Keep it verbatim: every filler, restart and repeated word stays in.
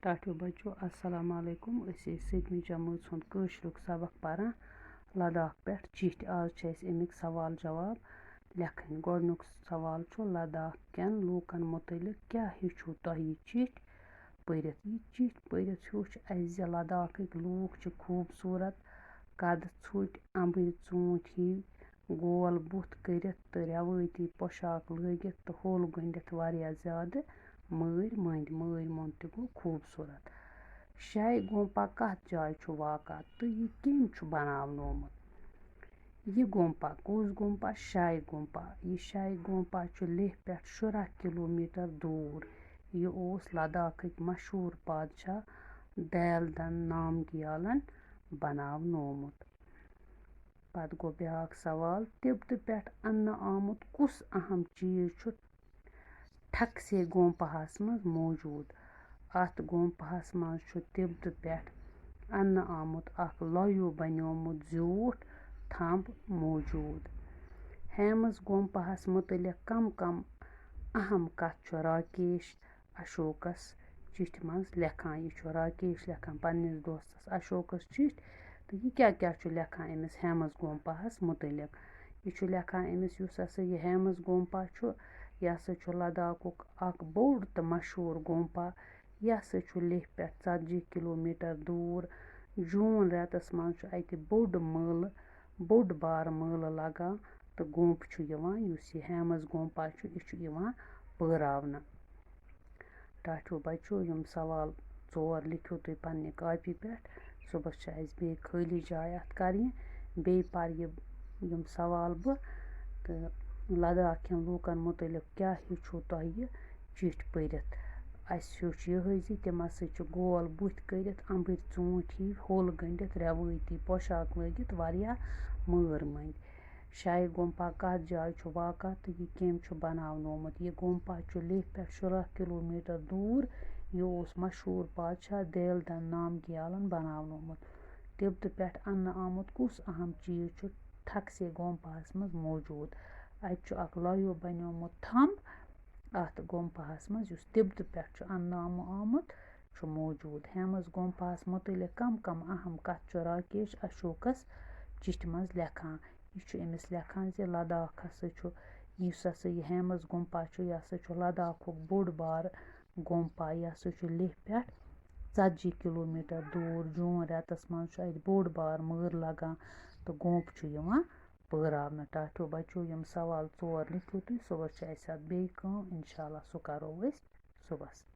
ٹاٹھیو بچو، السلام علیکم۔ أسۍ ٲسۍ سٔتمہِ جمٲژ ہُنٛد کٲشرُک سبق پران لداخ پٮ۪ٹھ چِٹھۍ۔ آز چھِ اَسہِ اَمِکۍ سوال جواب لیکھٕنۍ۔ گۄڈٕنیُک سوال چھُ، لداخ کٮ۪ن لوٗکن مُتعلق کیٛاہ ہیٚچھِو تۄہہِ یہِ چِٹھۍ پٔرِتھ؟ یہِ چِٹھۍ پٔرِتھ ہیوٚچھ اَسہِ زِ لداخٕکۍ لوٗکھ چھِ خوٗبصوٗرت، قدٕ ژھوٚٹۍ، اَمبٕرۍ ژوٗنٛٹھۍ ہِوۍ، گول بُتھ کٔرِتھ تہٕ رٮ۪وٲیتی پۄشاک لٲگِتھ تہٕ ہوٚل گٔنٛڈِتھ واریاہ زیادٕ مٲرۍ مٔنٛدۍ۔ مٲرۍ مۄنٛد تہِ گوٚو خوٗبصوٗرت۔ شاے گومپا کَتھ جایہِ چھُ واقع تہٕ یہِ کٔمۍ چھُ بناونومُت؟ یہِ گومپا، کُس گومپا؟ شاے گومپا۔ یہِ شاے گومپا چھُ لیہہ پٮ۪ٹھ شُراہ کِلوٗ میٖٹر دوٗر۔ یہِ اوس لداخٕکۍ مشہوٗر پادشاہ دیلدن نامگیالن بناونومُت۔ پتہٕ گوٚو بیٛاکھ سوال، تِبتہٕ پٮ۪ٹھ اننہٕ آمُت کُس اہم چیٖز چھُ ٹھکسے گومپاہس منٛز موجود؟ اتھ گومپاہس منٛز چھُ تِبتہٕ پٮ۪ٹھ اننہٕ آمُت اکھ لۄیو بنیومُت زیوٗٹھ تھمب موجود۔ ہیمز گومپاہس مُتعلق کم کم اہم کتھ چھُ راکیش اشوکس چِٹھِ منٛز لیکھان؟ یہِ چھُ راکیش لیکھان پننِس دوستس اشوکس چِٹھۍ۔ تہٕ یہِ کیٛاہ کیٛاہ چھُ لیکھان أمِس ہیمز گومپاہس مُتعلق؟ یہِ چھُ لیکھان أمِس، یُس ہسا یہِ ہیمز گومپا چھُ، یہِ ہسا چھُ لداخُک اکھ بوٚڑ تہٕ مشہوٗر گومپا۔ یہِ ہسا چھُ لیہہ پٮ۪ٹھ ژتجی کِلوٗ میٖٹر دوٗر۔ جوٗن رٮ۪تس منٛز چھُ اتہِ بوٚڑ مٲلہٕ، بوٚڑ بارٕ مٲلہٕ لگان تہٕ گومپ چھُ یِوان، یُس یہِ ہیمز گومپا چھُ، یہِ چھُ یِوان پٲراونہٕ۔ ٹاٹھیو بچو، یِم سوال ژور لیکھِو تُہۍ پننہِ کاپی پٮ۪ٹھ۔ صُبحس چھِ اَسہِ بیٚیہِ خٲلی جاے اَتھ کَرنہِ۔ بیٚیہِ پَرٕ یہِ، یِم سوال بہٕ۔ تہٕ لداخ کٮ۪ن لوٗکَن مُتعلِق کیٛاہ ہیٚچھِو تۄہہِ یہِ چِٹھۍ پٔرِتھ؟ اَسہِ ہیوٚچھ یِہوٚے زِ تِم ہسا چھِ گول بُتھۍ کٔرِتھ، اَمبٕرۍ ژوٗنٛٹھۍ ہِوۍ، ہوٚل گٔنٛڈِتھ، رٮ۪وٲیتی پۄشاک لٲگِتھ واریاہ مٲرۍ مٔنٛدۍ۔ شاے گومپا کَتھ جایہِ چھُ واقع تہٕ یہِ کٔمۍ چھُ بناونومُت؟ یہِ گومپا چھُ لیہہ پٮ۪ٹھ شُراہ کِلوٗ میٖٹر دوٗر۔ یہِ اوس مشہوٗر پادشاہ دیلدن نامگیالن بناونومُت۔ تِبتہٕ پٮ۪ٹھ اننہٕ آمُت کُس اہم چیٖز چھُ ٹھکسے گومپاہس منٛز موجود؟ اتہِ چھُ اکھ لۄیو بنیومُت تھمب اتھ گومپاہس منٛز، یُس تِبتہٕ پٮ۪ٹھ چھُ اننہٕ آمُت، چھُ موجود۔ ہیمز گومپاہس مُتعلق کم کم اہم کتھ چھُ راکیش اشوکس چِٹھِ منٛز لیکھان؟ یہِ چھُ أمِس لیکھان زِ لداخ ہسا چھُ، یُس ہسا یہِ ہیمز گومپا چھُ، یہِ ہسا چھُ لداخُک بوٚڑ بارٕ گومپا۔ یہِ ہسا چھُ لیہہ پٮ۪ٹھ ژتجی کِلوٗ میٖٹر دوٗر۔ جوٗن رٮ۪تس منٛز چھُ اتہِ بوٚڑ بارٕ مٲر لگان تہٕ گومپ چھُ یِوان پٲراونہٕ۔ ٹاٹھیو بچو، یِم سوال ژور لیکھِو تُہۍ، صُبحس چھِ اَسہِ اَتھ بیٚیہِ کٲم، اِنشاء اللہ سُہ کَرو أسۍ صُبحس۔